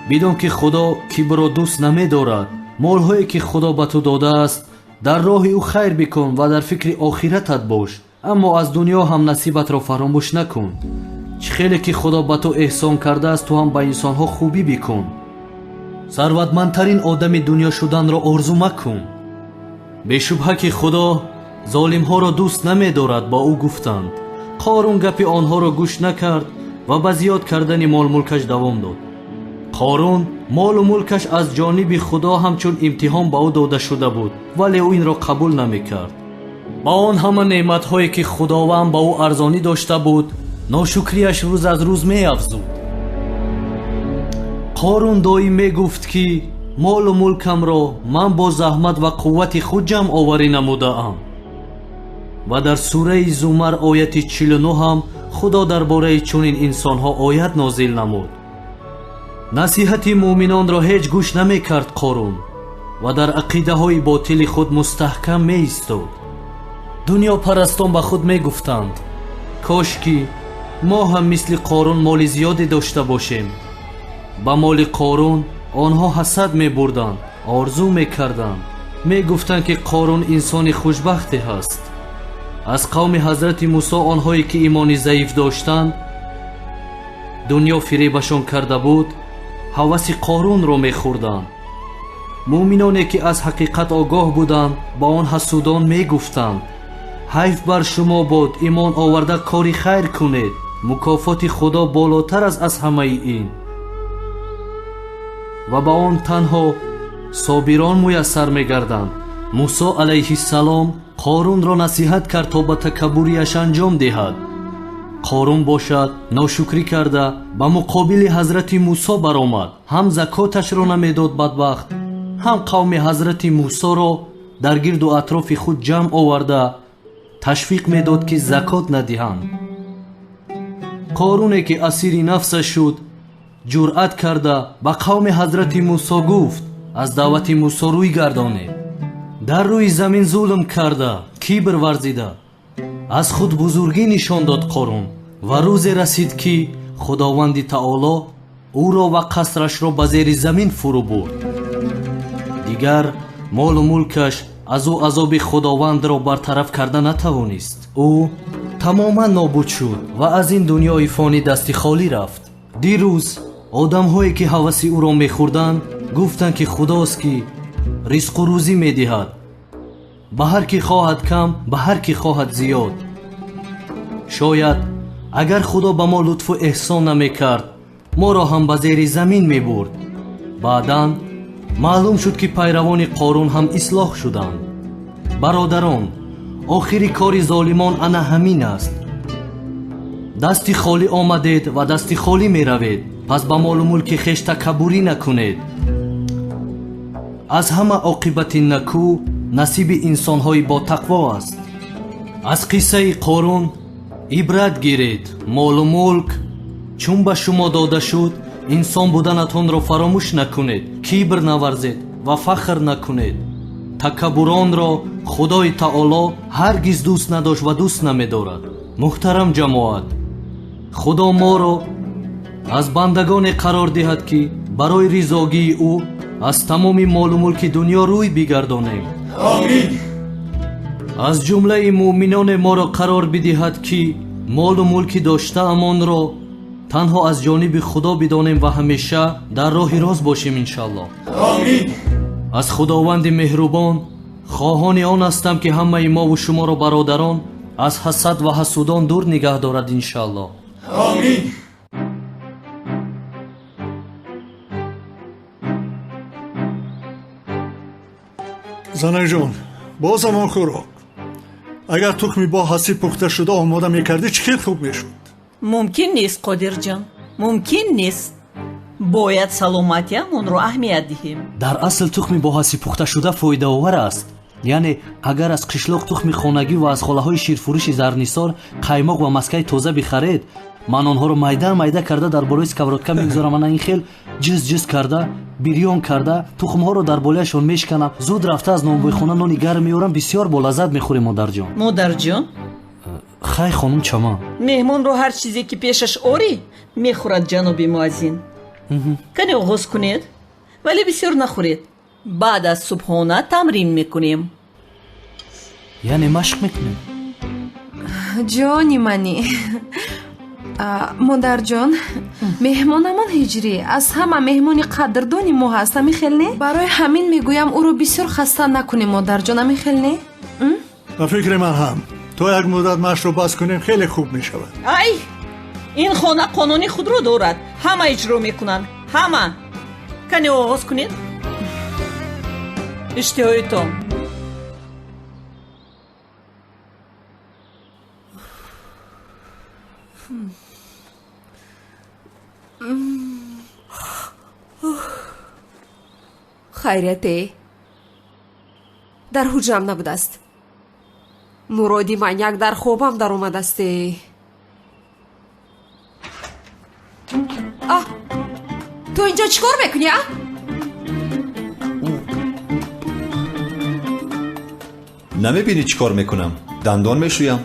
Бидон ки Худо кибрро дӯст намедорад. Молҳое ки Худо ба ту додааст, дар роҳи ӯ хайр бикун ва дар фикри охиратат бош, аммо аз дунё ҳам насибатро фаромӯш накун. Чӣ хеле ки Худо ба ту эҳсон кардааст, ту ҳам ба инсонҳо хубӣ бикун. Сарватмандтарин одами дунё шуданро орзу макун. Бешубҳа ки Худо золимҳоро дӯст намедорад, ба ӯ гуфтанд. Қорун гапи онҳоро гӯш накард ва ба зиёд кардани молмулкаш давом дод. Қорун молу мулкаш аз ҷониби Худо ҳамчун имтиҳон ба ӯ дода шуда буд, вале ӯ инро қабул намекард. Ба он ҳама неъматҳое ки Худованд ба ӯ арзонӣ дошта буд, ношукрияш рӯз аз рӯз меафзуд. Қорун доим мегуфт ки молу мулкамро ман бо заҳмат ва қуввати худ ҷамъ оварӣ намудаам. Ва дар сураи Зумар ояти 49 ҳам Худо дар бораи чунин инсонҳо оят нозил намуд. Насиҳати муъминонро ҳеҷ гӯш намекард Қорун ва дар ақидаҳои ботили худ мустаҳкам меистод. Дунёпарастон ба худ мегуфтанд: кош ки мо ҳам мисли Қорун моли зиёде дошта бошем. Ба моли Қорун онҳо ҳасад мебурданд, орзу мекарданд, мегуфтанд ки Қорун инсони хушбахте ҳаст. Аз қавми ҳазрати Мусо онҳое ки имони заиф доштанд, дунё фиребашон карда буд, ҳаваси Қорунро мехӯрданд. Муъминоне ки аз ҳақиқат огоҳ буданд, ба он ҳасудон мегуфтанд: ҳайф бар шумо бод, имон оварда кори хайр кунед, мукофоти Худо болотар аст аз ҳамаи ин. Ва ба он танҳо собирон муяссар мегарданд. Мусо алайҳиссалом Қорунро насиҳат кард то ба такаббурияш анҷом диҳад. Қорун бошад ношукрӣ карда ба муқобили ҳазрати Мусо баромад. Ҳам закоташро намедод бадбахт, ҳам қавми ҳазрати Мусоро дар гирду атрофи худ ҷамъ оварда ташвиқ медод ки закот надиҳанд. Қоруне ки асири нафсаш шуд, ҷуръат карда ба қавми ҳазрати Мусо гуфт: аз даъвати Мусо рӯй гардонед. Дар рӯи замин зулм карда, кибр варзида, аз худ бузургӣ нишон дод Қорун. Ва рӯзе расид ки Худованди Таоло ӯро ва қасрашро ба зери замин фурӯ бурд. Дигар молу мулкаш аз ӯ азоби Худовандро бартараф карда натавонист. Ӯ тамоман нобуд шуд ва аз ин дунёи фонӣ дасти холӣ рафт. Дирӯз одамҳое ки ҳаваси ӯро мехӯрданд гуфтанд ки Худост ки ризқу рӯзӣ медиҳад, ба ҳар ки хоҳад кам, ба ҳар ки хоҳад зиёд. Шояд агар Худо ба мо лутфу эҳсон намекард, моро ҳам ба зери замин мебурд. Баъдан маълум шуд ки пайравони Қорун ҳам ислоҳ шуданд. Бародарон, охири кори золимон ана ҳамин аст. Дасти холӣ омадед ва дасти холӣ меравед, пас ба молу мулки хеш такаббурӣ накунед. Аз ҳама оқибати накӯ насиби инсонҳои ботақво аст. Аз қиссаи Қорун ибрат гиред. Молу мулк чун ба шумо дода шуд, инсон буданатонро фаромӯш накунед, кибр наварзед ва фахр накунед. Такаббуронро Худои Таоло ҳаргиз дӯст надошт ва дӯст намедорад. Муҳтарам ҷамоат, Худо моро аз бандагоне қарор диҳад ки барои ризогии ӯ аз тамоми молу мулки дунё рӯй бигардонем. Омин. Аз ҷумлаи муъминоне моро қарор бидиҳад ки молу мулки доштаамонро танҳо аз ҷониби Худо бидонем ва ҳамеша дар роҳи рост бошем, иншаллоҳ. Омин. Аз Худованди меҳрубон хоҳони он ҳастам ки ҳамаи мову шуморо бародарон аз ҳасад ва ҳасудон дур нигаҳ дорад, иншаллоҳ. Омин. Занаҷон, боз ҳамон хӯрок. Агар тухми бо ҳасиб пухта шуда омода мекардӣ, чӣ хел хуб мешуд? Мумкин нест, Қодирҷон, мумкин нест. Бояд саломатиамонро аҳамият диҳем. Дар асл тухми бо ҳасиб пухташуда фоидаовар аст. Яъне агар аз қишлоқ тухми хонагӣ ва аз холаҳои ширфурӯши Зарнисор қаймоқ ва маскаи тоза бихаред, ман онҳоро майда майда карда дар болои сковородка мегузорам, ана ин хел ҷиз ҷиз карда, бирён карда, тухмҳоро дар болояшон мешканам. Зуд рафта аз нонвойхона нони гарм меорам, бисёр болаззат мехӯрем, модарҷон. Модарҷон? Хай, хонум Чаман. Меҳмонро ҳар чизе ки пешаш орӣ мехӯрад, ҷаноби муаззин. Кане оғоз кунед, вале бисёр нахӯред. Баъд аз субҳона тамрин мекунем. Яъне машқ мекунем? Ҷони мани, Модарҷон, меҳмонамон Ҳиҷрӣ аз ҳама меҳмони қадрдони мо ҳаст, ами хел не? Барои ҳамин мегӯям ӯро бисёр хаста накунем, модарҷон, ами хел не? Ба фикри ман ҳам то як муддат машқро бас кунем хеле хуб мешавад. Ай, ин хона қонуни худро дорад, ҳама иҷро мекунанд, ҳама. Кане оғоз кунед. Иштиҳоитон. Хайрияте дар ҳуҷрам набудааст. Муроди маньяк дар хобам даромадасте. А, ту инҷо чӣ кор мекунӣ, а? Намебинӣ чӣ кор мекунам? Дандон мешӯям.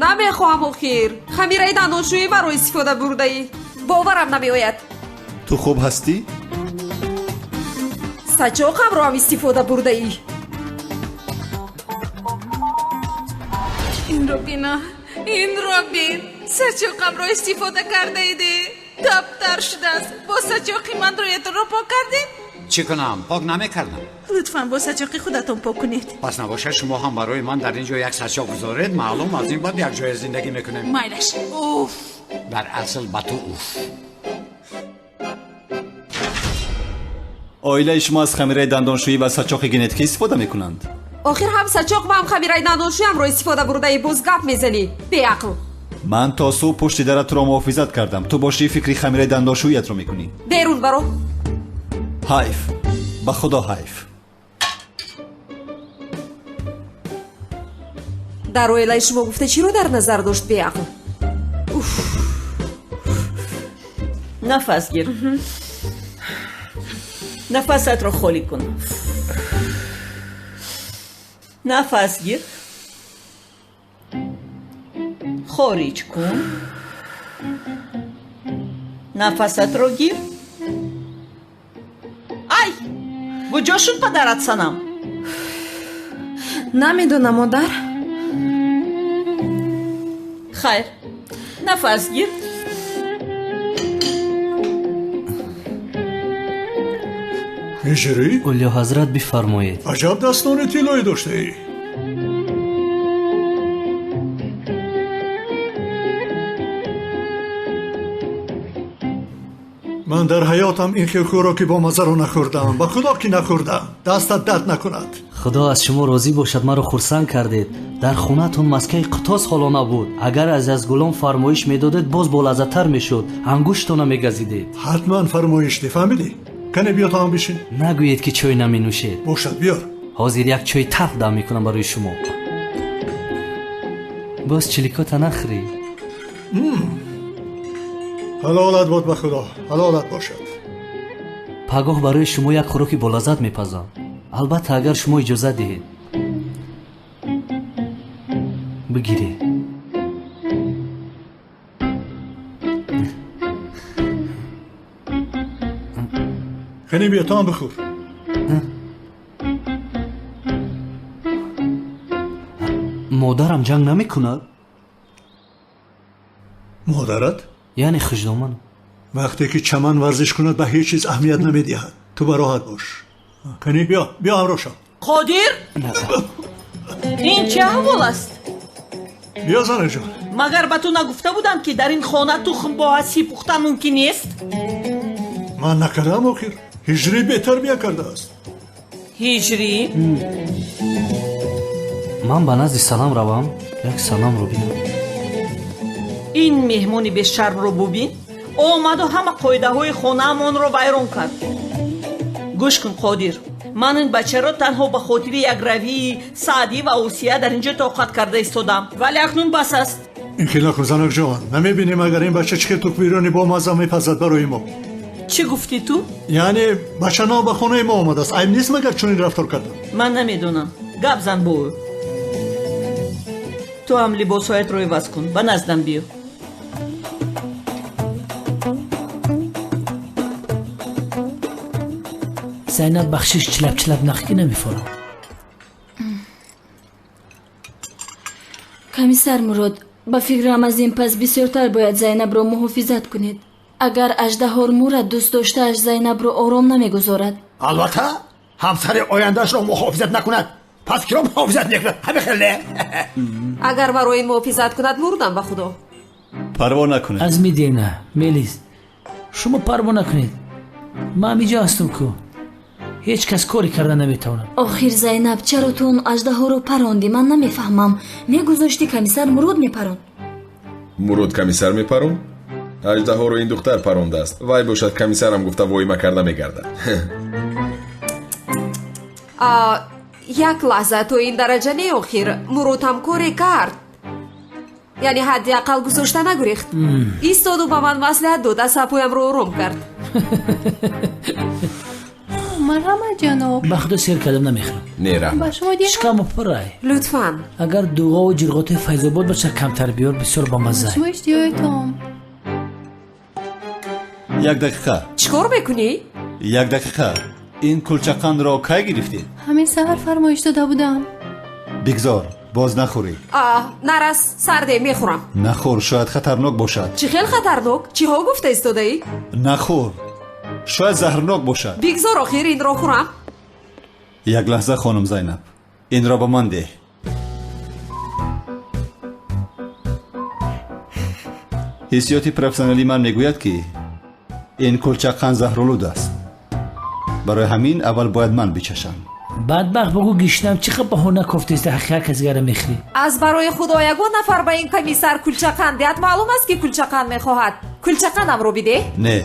Намехоҳам охир. Хамираи дандоншӯӣ маро истифода бурдаӣ. Боварам намеояд. Ту хуб ҳастӣ? Сачоқамро ҳам истифода бурдаӣ. Инро бина, инро бин. Сачоқамро истифода кардаиде. Таптар шудааст. Бо сачоқи ман рӯятонро пок кардед? Чӣ кунам? Пок намекардам. Лутфан бо сачоқи худатон пок кунед. Пас набошад шумо ҳам барои ман дар ин ҷо як сачоқ гузоред, маълум аз ин баъд якҷоя зиндагӣ мекунем. Майлаш. Уф. Дар асл ба ту уф. Оилаи шумо аз хамираи дандоншӯӣ ва сачоқи генетикӣ истифода мекунанд? Охир ҳам сачоқ ва ҳам хамираи дандоншӯямро истифода бурдаӣ, боз гап мезанӣ, беақл. Ман то субҳ пушти дара туро муҳофизат кардам. Ту бошӣ фикри хамираи дандоншӯиятро мекунӣ. Берун баро. Ҳайф, ба худо ҳайф. Дар оилаи шумо гуфта чиро дар назар дошт, беақл? Уф. Нафас гир. Нафасатро холӣ кун. Нафас гир. Хориҷ кун. Нафасатро гир. Ай! Куҷо шуд падарат, Санам? Намедонам, модар. Хайр, нафас гир. Ҳиҷрӣ? Олиё ҳазрат, бифармоед. Аҷаб дастони тиллоӣ доштаӣ. Ман дар ҳаётам ин хел хӯроки бомаззаро нахӯрдам. Ба худо ки нахӯрдам. Дастат дард накунад. Худо аз шумо розӣ бошад, маро хурсанд кардед. Дар хонаатон маскаи қутос ҳоло набуд. Агар аз Язгулом фармоиш медодед, боз болаззаттар мешуд. Ангуштона мегазидед. Ҳатман фармоиш де, фаҳмидӣ? Кане биё то ҳам бишин. Нагӯед ки чой наменӯшед. Бошад, биёр. Ҳозир як чои талх дам мекунам барои шумо. Боз чиликота нахӯрӣ. Ҳалолат бод, ба худо ҳалолат бошад. Пагоҳ барои шумо як хӯроки болаззат мепазам. Албатта агар шумо иҷозат диҳед. Бигиред. Кане биё, то ҳам бихӯр. Модарам ҷанг намекунад? Модарат? Яъне хуждоман. Вақте ки чаман варзиш кунад ба ҳеҷ чиз аҳамият намедиҳад. Ту бароҳат бош. Кани биё, биё ҳамроҳ шав. Қодир, ин чӣ аҳвол аст? Биё, занаҷон. Магар ба ту нагуфта будам, ки дар ин хона тухм бо ҳасӣ пухтан мумкин нест? Ман накардам охир. Ҳиҷрӣ бетарбия кардааст. Ҳиҷрӣ? Ман ба назди Санам равам, як Санамро бинам. Ин меҳмони бешармро бубин, омаду ҳама қоидаҳои хонаамонро вайрон кард. Гӯш кун, Қодир, ман ин бачаро танҳо ба хотири якравии Саъдӣ ва Осия дар ин ҷо тоқат карда истодам, вале акнун бас аст. Ин хел накун, занакҷон. Намебинем агар ин бача чӣ хел тухмбирёни бомазза мепазад барои мо. Чӣ гуфтӣ ту? Яъне бача нав ба хонаи мо омадааст. Айб нест магар чунин рафтор кардан? Ман намедонам. Гап зан бо ӯ. Ту ҳам либосҳоятро иваз кун, ба наздам биё. Зайнаб, бахшиш, чилап чилап нахӣ ки намефорам. Комиссар Мурод, Ба фикрам аз ин пас бисёртар бояд Зайнабро муҳофизат кунед. Агар аждаҳор мурад, дӯст доштааш Зайнабро ором намегузорад. Албатта, ҳамсари ояндаашро муҳофизат накунад, пас киро муҳофизат мекунад? Ҳамин хел не? Агар маро ин муҳофизат кунад, мурдам ба худо. Парво накунед. Аз мидена, Мелис, шумо парво накунед. Ман ҳамиҷо ҳастам ку. Ҳеҷ кас коре карда наметавонад. Охир Зайнаб, чаро ту он аждаҳоро парондӣ? Ман намефаҳмам. Мегузошти комиссар Мурод мепаронд. Мурод комиссар мепаронд? Аждаҳоро ин духтар парондааст. Вай бошад комиссарам гуфта воима карда мегардад. Як лаҳза, то ин дараҷа не охир. Мурод ҳам коре кард. Яъне ҳадди ақал гузошта нагурехт. Истоду ба ман маслиҳат дод, асабҳоямро ором кард. Марҳамат, ҷаноб. Ба худо сер кардам, намехӯрам. Не, раҳмат. Ба шумо диҳам? Шикаму пурай. Лутфан. Агар дуғову ҷирғотои Файзобод бошад, камтар биёр, бисёр бамазза. Шумо иштиҳоятон. Як дақиқа. Чӣ кор мекунӣ? Як дақиқа. Ин кулчақандро кай гирифтӣ? Ҳамин саҳар фармоиш дода будам. Бигзор, боз нахӯрӣ. Нарас, сарде, мехӯрам. Нахӯр, шояд хатарнок бошад. Чӣ хел хатарнок? Чиҳо гуфта истодаӣ? Нахӯр, шояд заҳрнок бошад. Бигзор охир инро хӯрам. Як лаҳза, хонум Зайнаб, инро ба ман деҳ. Ҳиссиёти профессионалии ман мегӯяд, ки ин кулчақанд заҳролуд аст. Барои ҳамин аввал бояд ман бичашам. Бадбахт, бугӯ гишнам, чӣ қад баҳона кофтеста, ҳақиқат касгара мехӯрӣ. Аз барои худо ягон нафар ба ин комиссар кулчақанд диҳад, маълум аст, ки кулчақанд мехоҳад. Кулчақандамро бидеҳ. Не,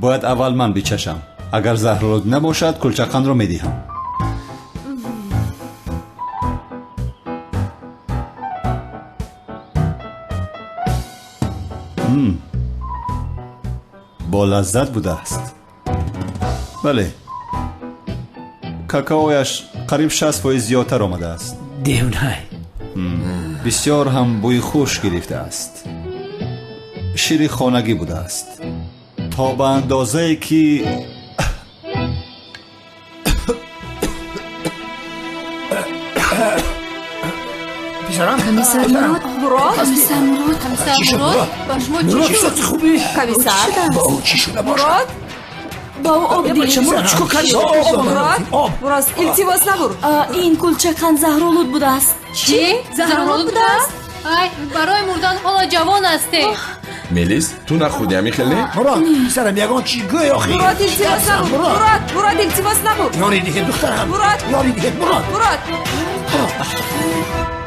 бояд аввал ман бичашам. Агар заҳролуд набошад, кулчақандро медиҳам. Бо лаззат будааст. Бале, какаояш қариб 60% зиёдтар омадааст. Девнай. Бисёр ҳам бӯи хуш гирифтааст. Шири хонагӣ будааст, то ба андозае ки писарам. Комиссар Мурод, Мурод, комиссар Мурод, комиссар Мурод, ба шумо чӣ шуд? Хубӣ? Комиссар ба ӯ чӣ шуда бошад? Мурод, ба ӯ об диҳед. Мурод, чӣ кор кардӣ? Мурод, Мурод, илтимос набур. Ин кулчақанд заҳролуд будааст. Чӣ? Заҳролуд будааст? Ай, барои мурдан ҳоло ҷавон ҳастед. Мелис, ту нахӯрдӣ, ҳамин хел не? Мурод, писарам, ягон чӣ гӯй охир. Мурод, илтимос набур. Мурод, Мурод, илтимос набур. Ёрӣ диҳед, духтарам. Мурод, ёрӣ диҳед, Мурод. Мурод. Мурод.